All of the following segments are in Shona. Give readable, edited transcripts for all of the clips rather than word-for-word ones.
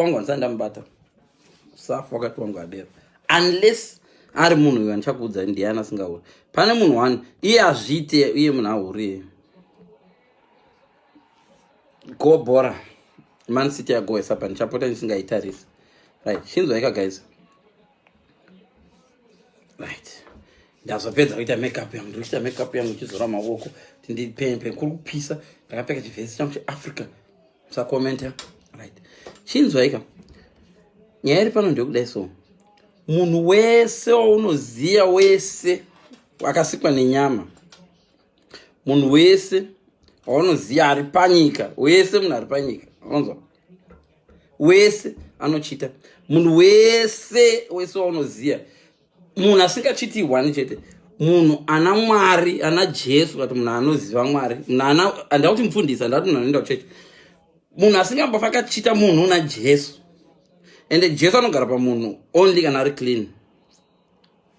Wangu handisati ndamubata. Safa wakati wangu adero, unless ari munhu uyu andichakuudza ndiani asingauri. Pane munhu one, iye azviite, iye munhu ahuriye. Go bhora, Man City yagoesa pa ndichapota ndisingaitarisi. Right, chinzwaika guys. Right, ndazopedza kuita makeup yangu. Ndiri kuita makeup yangu ndichizora maoko kuti ndipempe. Kuri kupisa, ndakapfeka chivhesi changu cheAfrica. Musakomenta. Right, chinzwaika, nyaya iri pano ndeyekudai. So munhu wese waunoziva, wese akasikwa nenyama, munhu wese waunoziva ari panyika, wese munhu ari panyika, unonzwa, wese anochita. Munhu wese wese waunoziva, munhu asingachiti one chete, munhu ana Mwari, ana Jesu, kati munhu anoziva Mwari, munhu ana, handida kuti mufundisi, handida kuti munhu anoenda kuchechi, munhu asingambofa akachita, munhu una Jesu. Ende Jesu anogara pamunhu only kana ari clean.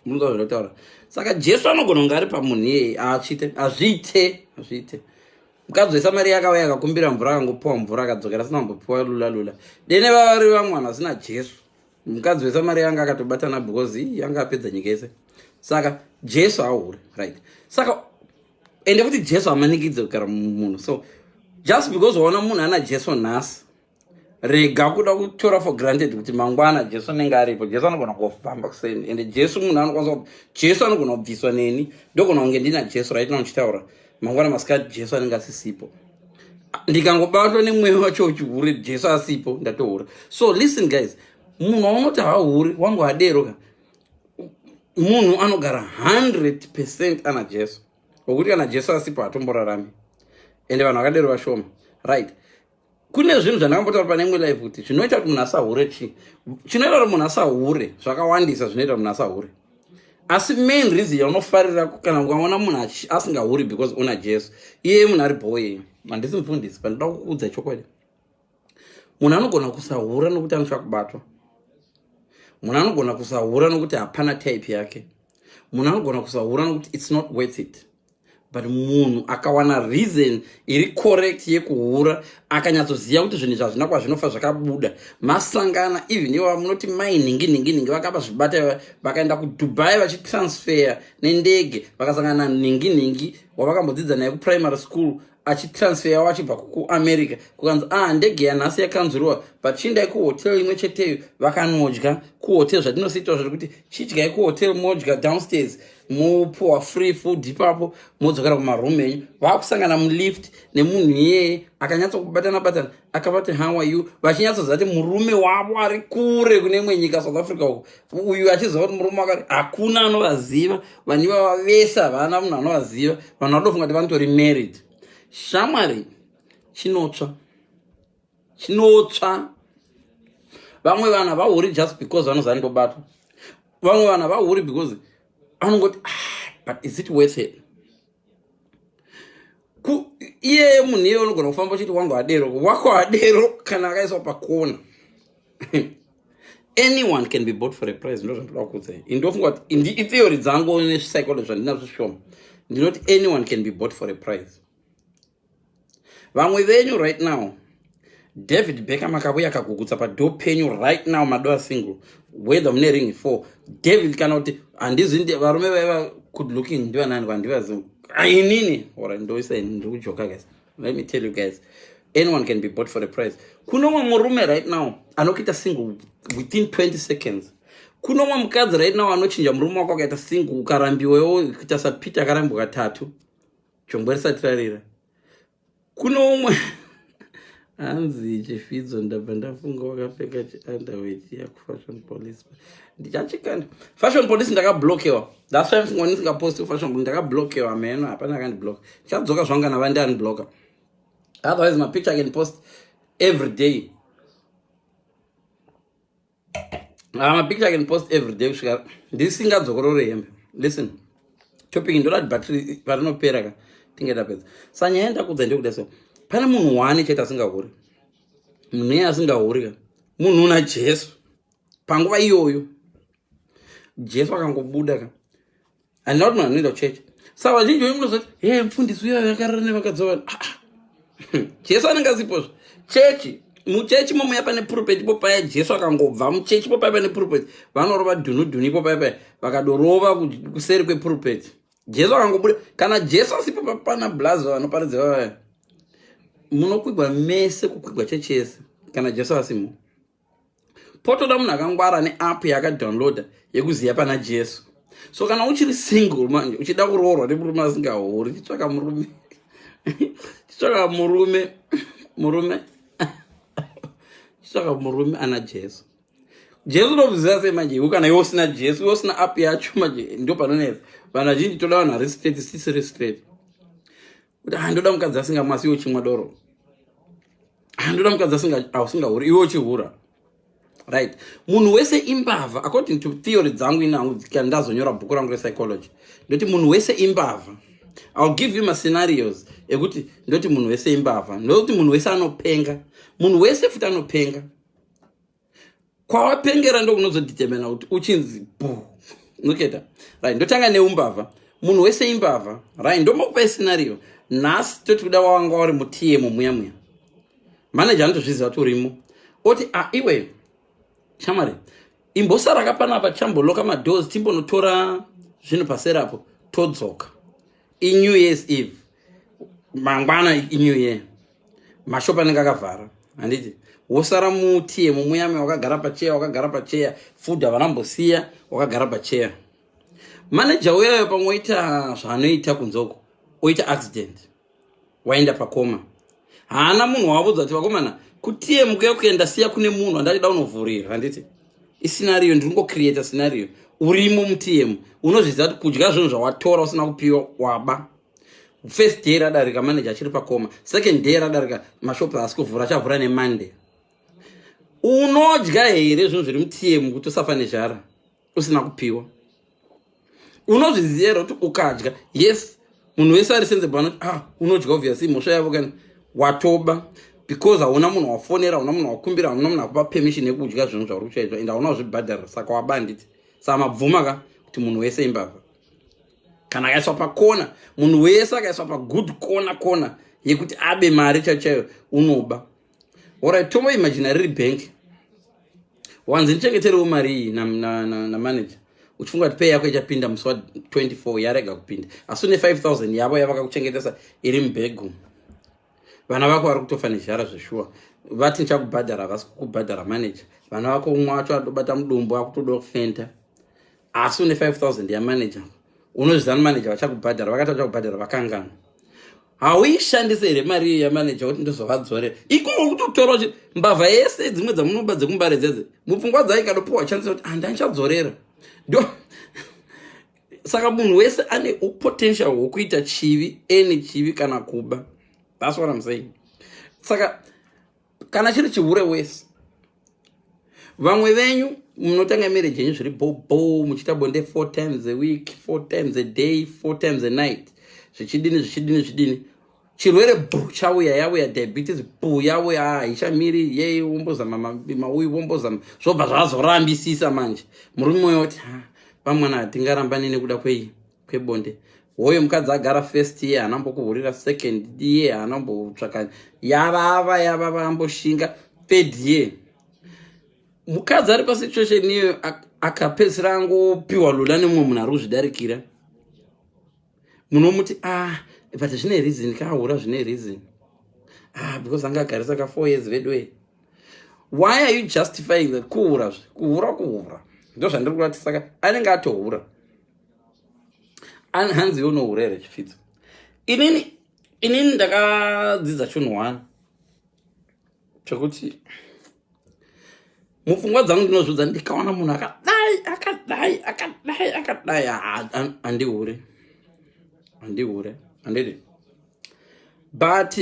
Munonzwa zvinotaura? Saka Jesu anogona kunge ari pamunhu iyeye, aachite. Hazviite, hazviite. Mukadzi weSamaria akauya akakumbira mvura, akangopiwa mvura, akadzokera asina kumbopiwa lula lula. Dene vavari vamwe vanhu vasina Jesu, mukadzi weSamaria anga akatobatana, because anga apedza nyika yese. Saka Jesu hauri right. Saka ende futi Jesu hamanikidze kugara munhu. So just because waona munhu ana Jesu nhasi, rega kuda kutora for granted kuti mangwana Jesu anenge aripo. Jesu anogona kufamba kuseni. Ende Jesu munhu anokwanisa, Jesu anogona kubviswa. Neni ndogona kunge ndina Jesu right now ndichitaura, mangwana masikati Jesu anenge asisipo. Ndikangobatwa nemweya wacho uchihure, Jesu asipo, ndatohura. So listen guys, munhu waunoti haahuri, wangu hadero ka. Munhu anogara 100% ana Jesu, wekuti kana Jesu asipo hatomborarami. Ende vanhu vakadero vashoma. Right, kune zvinhu zvandakambotaura pane imwe live kuti zvinoita kuti munhu asahure. Chii chinoita kuti munhu asahure? Zvakawandisa zvinoita kuti munhu asahure, asi main reason yaunofarira kana ukaona munhu asingahuri, because una Jesu. Iye munhu ari boy. Handisi mufundisi, pandoda kukuudza chokwadi. Munhu anogona kusahura nokuti anotsva kubatwa. Munhu anogona kusahura nokuti hapana type yake. Munhu anogona kusahura nokuti it's not worth it. But munhu akawana reason iri correct yekuhura, akanyatsoziva kuti zvinhu izvi hazvina kwazvinofa zvakabuda, masangana. Even ivo munoti mai nhingi nhingi nhingi vakaba zvibata, vakaenda kuDubai vachitransfer nendege, vakasangana nhingi nhingi wavakambodzidza naye kuprimary school achitransferwo achibva kuAmerica, kukanzi, "Ah, ndege yanhasi yakanzuriwa, but chiendai kuhotel imwe cheteyo." Vakanodya kuhotel. Zvatinosiitawo zviri kuti chidyai kuhotel, modya downstairs, mopuwa free food ipapo, modzokera kumaroom enyu. Vakusangana mulift nemunhu iyeye, akanyatsokubatana batana, akavati, "How are you?" Vachinyatsoziva kuti murume wavo ari kure kune imwe nyika, South Africa uko. Uyu achiziva kuti murume wakati hakuna anovaziva. Vanhu ivava vese havana munhu anovaziva. Vanhu vatofunga kuti vanotori married. Shamwari, chinotsva, chinotsva. Vamwe vanhu havahuri just because vanoziva ndobatwa. Vamwe vanhu havahuri because anongoti, "Ah, but is it worth it?" Iyeye munhu iyeye unogona kufamba uchiti wangu adero, wako adero kana akaiswa pakona. Anyone can be bought for a price. Ndo zvandoda kukuudzai. Indofunga kuti itheory dzangu nepsychology zvandinazvo shoma. Ndinoti anyone can be bought for a price. Vamwe venyu right now, David Beckham akauya akagugutsa padoor penyu right now, madoor single, whether mune ring four David kana kuti handizi. Varume vaiva good looking ndivanani? Vandivazi inini ora ndoisa. Ndiri kujoka guys. Let me tell you guys, anyone can be bought for a price. Kuno mumwe murume right now anokuita single within 20 seconds. Kuno mumwe mukadzi right now anochinja murume wako akaita single. Ukarambiwewo kuita saPeter akarambwa katatu, jongwe risati rarira. Kuno umwe hanzi chifidzo, ndabva ndafunga wakapfeka chiunderwear chiya kuFashion Police. Ndichachikanda Fashion Police. Ndakablokewa, that's why mfunga ndisingaposti kuFashion Police. Ndakablokewa meno, hapana akandibloka. Ndichadzoka zvangu kana vandiunblocka. Otherwise mapicture I can post every day. Ah, mapicture I can post every day kusvika ndisingadzokorore hembe. Listen, topic ndoda kuti battery parinopera ka tinge tapedza. Sa nyaya ndakudza ndekuda, so pane munhu one chete asingahuri. Munhu iye asingahuri ka, munhu una Jesu. Panguva iyoyo Jesu akangobuda ka, handina kuti munhu anoenda kuchechi. Saka vazhinji venyu munozoti, "He, mufundisi uyo akarara nevakadzi vavanhu." Ah, ah. Jesu anenge asipozvo. Chechi Muchechi momuya pane pulpit ipo paya, Jesu akangobva muchechi ipo paya pane pulpit, vanorova dhunudhunu ipo paya paya, vakadorova kuseri kwepulpit. Jesu akangobuda, kana Jesu asipo pana blazo vanoparidza vavaya, munokwigwa mese, kukwigwa chechi yese kana Jesu asimo. Potoda munhu akangwara neapp yaakadownloada yekuziva pana Jesu. So kana uchiri single manje, uchida kuroorwa nemurume asingahori, chitsvaka murume, chitsvaka murume, murume, chitsvaka murume ana Jesu. Jesu unomuziva sei manje iwe kana iwe usina Jesu, iwe usina app yacho? Manje ndo panonetsa vanhu vazhinji. Toda vanhu vari straight, sisiri straight, kuti ah, ndoda mukadzi asingamwasi, iwe uchimwa doro. Ah, ndoda mukadzi asingahuri, iwe uchihura. Right, munhu wese imbavha according to theory dzangu inangu. Kana ndazonyora bhuku rangu repsychology, ndoti munhu wese imbavha. I'll give you mascenarios ekuti ndoti munhu wese imbavha, ndoti munhu wese anopenga, munhu wese futi anopenga. Kwawapengera ndokunozodetermina kuti uchinzi bu noketa. Right, ndotanga neumbavha. Munhu wese imbavha, right? Ndombokupa scenario. Nhasi toti kuda wawanga uri muTM muya muya, manager anotozviziva kuti urimo, oti, "A ah, iwe shamwari, imbosara kapanapa, tichamboloka madoors, timbonotora zvinhu paserapo, todzoka." INew Year's Eve, mangwana iNew Year, mashopu anenge akavhara, handiti? Wosara muTM muyame, wakagara pacheya, wakagara pacheya, food havanambosiya, wakagara pacheya. Manager uyayo pamwe oita zvaanoita kunzoko, oita accident, waenda pacoma. Haana munhu waabudza kuti, "Vakomana, kuTM kuya kuenda siya kune munhu andachida unovhurira," handiti? Iscenario, ndiri kungocreata scenario. Urimo muTM, unozviziva kuti kudya zvinhu zvawatora usina kupiwa waba. First day radarika, manager achiri pacoma. Second day radarika, mashopu haasi kuvhura, achavhura neMonday. Unodya here zvinhu zviri muTM kuti usafa nezhara usina kupiwa? Unozviziva here kuti ukadya? Yes, munhu wese ari sensible anoti, "Ah, unodya." Obviously mhosva yavo kana watoba, because hauna munhu wafonera, hauna munhu wakumbira, hauna munhu akupa permission yekudya zvinhu zvauri kuchaitwa, ende hauna kuzvibhadharira, saka wabanditi. Saka mabvuma ka kuti munhu wese imbavha kana akaiswa pakona. Munhu wese akaiswa pagood kona kona yekuti abe mari chaiyo chaiyo, unoba. Alright, tomboimagina riri bhenki. Wanzi, "Ndichengeterewo mari iyi namanager," uchifunga kuti pay yako ichapinda musi wa24, yarega kupinda, asi une 5000 yavo yavakakuchengetesa iri mubhegu. Vana vako vari kutofa nezhara zveshuwa. Vati, "Ndichakubhadhara," havasi kukubhadhara manager. Vana vako umwe wacho adobata mudumbu, akutoda kufenta, asi une 5000 yamanager. Unozviziva manager vachakubhadhara, vakati vachakubhadhara, vakangana. Hauishandise here mari iyo yamanager kuti ndozovadzorera ikoko? Kutotora kuti mbavha yese dzimwe dzamunoba dzekumbare dzedze, mupfungwa dzayo ikadopiwa chance kuti handandichadzorera ndo. Saka munhu wese ane potential hwokuita chivi, any chivi, kana kuba. That's what I'm saying. Saka kana chiri chihure, wese. Vamwe venyu munotanga marriage yenyu zviri bobo, muchiita bonde four times a week, four times a day, four times a night, zvichidini, zvichidini, zvichidini. Chirwere bu chauya, yauya diabetes, bu yauya, haichamiri yei, wombozama mauyu, wombozama, zvobva zvazorambisisa. Manje murume uyo oti, "Ha, pamwana hatingarambani nekuda kwei? Kwebonde." Hoyo mukadzi agara first year haanambokuhurira, second year haanambotsvaka, yavava yavava, amboshinga third year. Mukadzi ari pasituation iyoyo akapedzisira angopiwa lula nemumwe munhu ari kuzvidarikira, munomuti, "Ah, but zvine reason kaahura, zvine reason, ah, because anga agarisa ka 4 years vedway." Why are you justifying that? Kuhura zve, kuhura, kuhura, ndo zvandiri kurati. Saka anenge atohura. Hanzi iwe unohura here, Chipfidzo? Inini ndakadzidza chinhu one chekuti mupfungwa dzangu ndinozvidza, ndikaona munhu akadai, akadai, akadai, akadai, handihure, handihure, handidi. But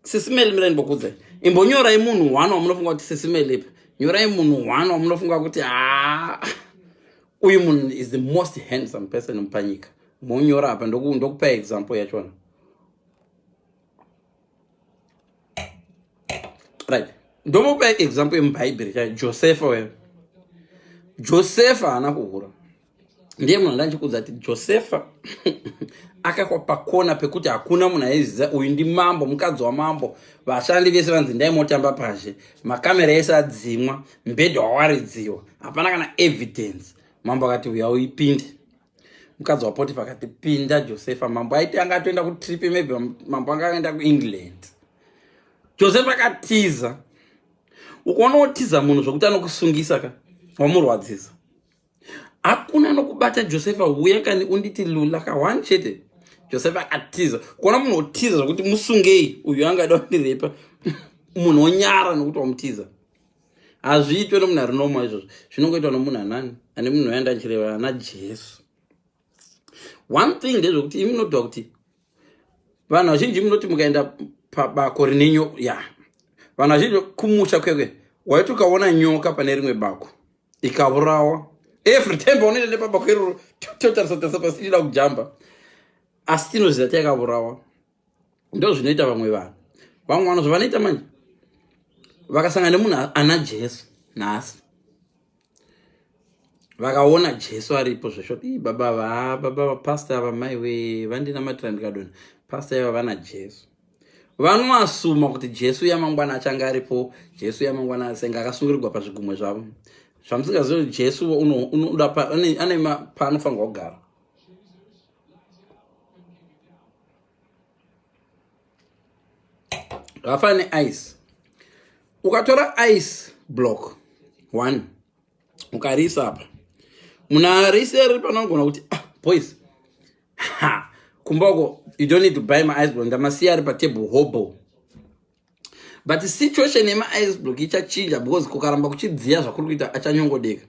sisimeli, mira ndimbokudzai. Imbonyorai munhu one wamunofunga kuti, sisimeli ipa, nyorai munhu one wamunofunga kuti, ha, uyu munhu is the most handsome person panyika. Monyora apa, ndokupa example yachona. Right, ndomupa example yemubhaibheri chaiyo, Josefa. Weyo Josefa haana kuhura. Ndiye munhu andanchikudza kuti Josefa Akaiswa pakona pekuti hakuna munhu aiziva uyu ndimambo, mukadzi wamambo. Vashandi vese vanzi ndaimotamba pazhe, makamera ese adzimwa, mbedha wawaridziwa, hapana kana evidence. Mambo akati, "Uya uipinde." Mukadzi waPotifa akati, "Pinda, Josefa." Mambo aiti anga atoenda kutrip, maybe mambo anga akaenda kuEngland. Josefa akatiza. Ukaona wotiza munhu zvokuti anokusungisa ka, wamurwadzisa. Hakuna anokubata. Josefa, uya kani unditi lula ka one chete. Josefa akatiza. Kuona munhu otiza zvokuti musungei uyu angada kundirepa, munhu onyara nokuti wamutiza, hazviitwe nomunhu ari normal izvozvo. Zvinongoitwa nomunhu anani ane munhu waenda achireva ana Jesu. One thing ndezvekuti imi munodwa kuti vanhu vazhinji munoti mukaenda pabako rine nyoka ya vanhu vazhinji kumusha kwekwe, waiti ukaona nyoka pane rimwe bako ikaurawa, every time paunoenda nepabako iroro totarisa tarisa pasi ichida kujamba, asi tinoziva ti yakaurawa. Ndo zvinoita vamwe vanhu. Vamwe vanhu zvavanoita manje, vakasangana nemunhu ana Jesu nhasi, vakaona Jesu aripo zvesho, ii baba va baba vapasta ava, maiwe, vandinamatira ndikadonha, pasta iva vana Jesu. Vanoasuma kuti Jesu yamangwana achange aripo, Jesu yamangwana senge akasungirirwa pazvigumwe zvavo. Zvamusingazivi kuti Jesu unoda ane paanofanirwa kugara. Zvakafanana neice. Ukatora ice block one ukarisa apa, munhu arise riri panogona kuti, "Ah, boys, ha, kumba uko you don't need to buy my ice block, ndamasiya ari patable hobo." But situation yemaice block ichachinja because kukaramba kuchidziya zvakuri kuita, achanyongodeka.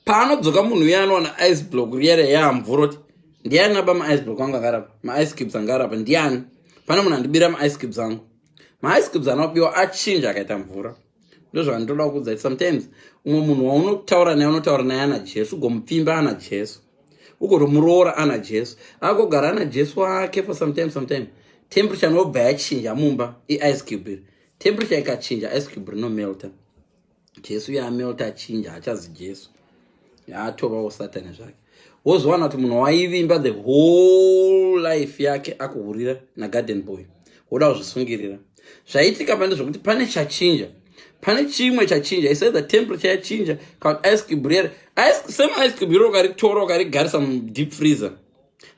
Paanodzoka munhu uya, anowana ice block riya yamvura kuti, "Ndiani aba maice block angu akarapa, maice cubes anga arapa? Ndiani? Pane munhu andibira maice cubes angu." Maice cubes anobiwa achinja akaita mvura. Ndozvandinoda kuudza kuti sometimes umwe munhu waunotaura naye, unotaura naye ana Jesu, ugomupfimba ana Jesu, ugotomuroora ana Jesu, akogara ana Jesu wake for sometime. Sometime temperature nobva yachinja mumba, iice cube iri, temperature ikachinja, ice cube rinomelta. Jesu yamelta, achinja, hachazi Jesu, yaatovawo Satani zvake. Wozowana kuti munhu waivimba the whole life yake akuhurira nagarden boy, woda kuzvisungirira. Zvaitika pane zvokuti pane chachinja, pane chimwe chachinja. Is either temperature yachinja kana kuti ice cube riya, same ice cube iro, ukaritora ukarigarisa mudeep freezer,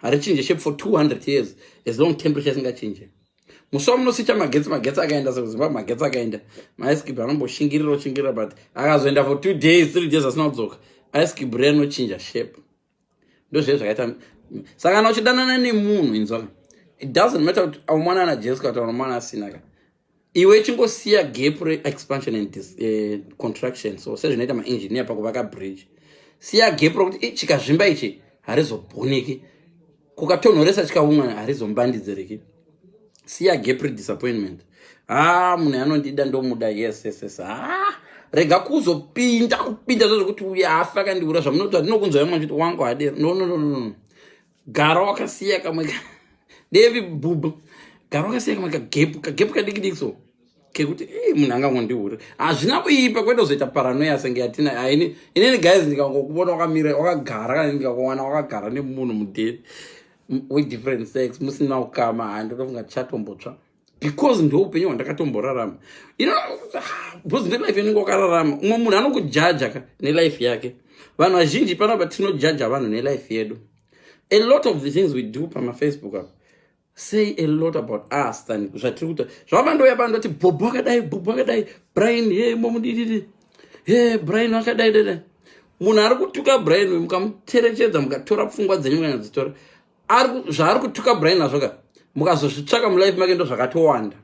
harichinje shape for 200 years as long temperature isingachinje. Musi wamunosicha magetsi, magetsi akaenda, sekuZimbabwe magetsi akaenda, maice cube anomboshingirira oshingirira, but akazoenda for 2 days, 3 days asina kudzoka, ice cube riya rinochinja shape. Ndozvee zvakaita. Saka kana uchidanana nemunhu, inzwaka, it doesn't matter kuti aumwana ana Jesu kana kuti mwana asina ka. Iwe chingosiya gap reexpansion and contraction. So sezvinoita maengineer pakuvaka bridge, siya gap rokuti chikazvimba ichi harizobhoneki, kukatonhoresa chikaumwa harizombandidziriki. Siya gap redisappointment. Ha, munhu anondida, ndomuda, yes. Ha, rega kuzopinda kupinda zvezvekuti uya afa akandiura zvamunoti ndinokunzwa imwe chiti wangu hadero. No, no, no, no. Gara wakasiya kamwe devi bhubhu, gara wakasiya kamwe kagap, kagap kadiki diki so kekuti munhu angangondihure, hazvina kuipa. Kwete kuzoita paranoia senge yatina aini. Inini guys, ndikangokubona wakamira wakagara, kana ndikakuwana wakagara nemunhu mudheni wedifferent sex musina kukama, handotofunga tichatombotsva because ndo upenyu hwandakatomborarama, because ndelife inenge wakararama. Umwe munhu anokujaja ka nelife yake. Vanhu vazhinji panapa tinojaja vanhu nelife yedu. A lot of the things we do pamafacebook apa say a lot about us than zvatiri kuita. Zvavandouya pandoti Bhobho akadai, Bhobho akadai, Brian he momudididi he, Brian akadai dai. Munhu ari kutuka Brian uyu, mukamucherechedza, mukatora pfungwa dzenyu, mukanyadzitora zvaari kutuka Brian nazvo ka, mukazozvitsvaka mulife make, ndo zvakatowanda.